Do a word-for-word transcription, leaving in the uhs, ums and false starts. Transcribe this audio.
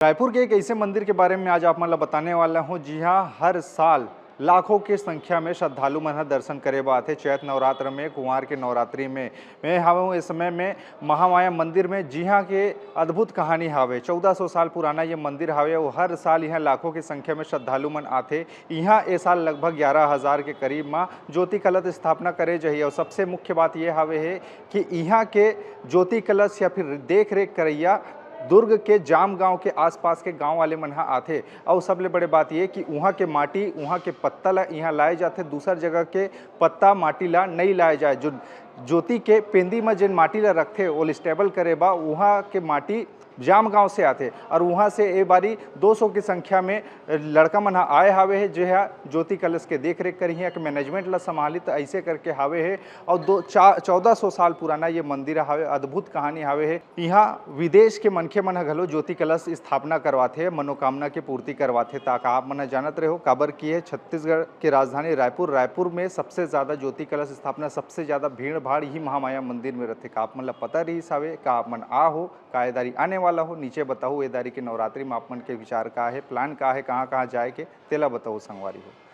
रायपुर के एक ऐसे मंदिर के बारे में आज आप मन ला बताने वाला हूँ, जिहाँ हर साल लाखों के संख्या में श्रद्धालु मन ह दर्शन करे बर आथे। चैत नवरात्र में, कुंवार के नवरात्रि में, मैं हवं इस समय में महामाया मंदिर में, जिहाँ के अद्भुत कहानी हावे। चौदह सौ साल पुराना ये मंदिर हावे और हर साल यहाँ लाखों की संख्या में श्रद्धालु मन आथे। यहाँ ए साल लगभग ग्यारह हजार के करीब मा ज्योति कलश स्थापना करे जही। और सबसे मुख्य बात ये हावे हे कि यहाँ के ज्योति कलश या फिर देख रेख करैया दुर्ग के जाम गांव के आसपास के गांव वाले मन ह आथे। अउ सबले बड़े बात ये कि उहाँ के माटी, उहाँ के पत्ता ला इहाँ लाए जाथे, दूसर जगह के पत्ता माटी ला नइ लाए जाए। जो ज्योति के पेंदी म जेन माटी ला रखथे, ओला स्टेबल करे बा, उहाँ के माटी जाम गांव से आथे और उहाँ से ए बारी दो सौ की संख्या में लड़का मन ह आए हावे हे, जे ह ज्योति कलश के देख रेख करही, के मैनेजमेंट ला संभाली, त ऐसे करके हावे हे। और दो चा-, चौदह सौ साल पुराना ये मंदिर हावे, अद्भुत कहानी हावे हे। इहाँ विदेश के मनखे मन ह घलो ज्योति कलश स्थापना करवाथे, मनोकामना के पूर्ति करवाथे। ता का आप मन ह जानत रहे हो, काबर कि ये छत्तीसगढ़ के राजधानी रायपुर, रायपुर में सबसे ज्यादा ज्योति कलश स्थापना, सबसे ज्यादा भीड़ भाड़ ही महामाया मंदिर में रथे। का आप मन ला पता रहिस हावे? का आप मन आ हो? का ए दारी आने वाला हो? नीचे बताओ, ए दारी के नवरात्रि में आप मन के विचार का हे, प्लान का हे, कहाँ कहाँ जाए के, तेला बताओ संगवारी हो।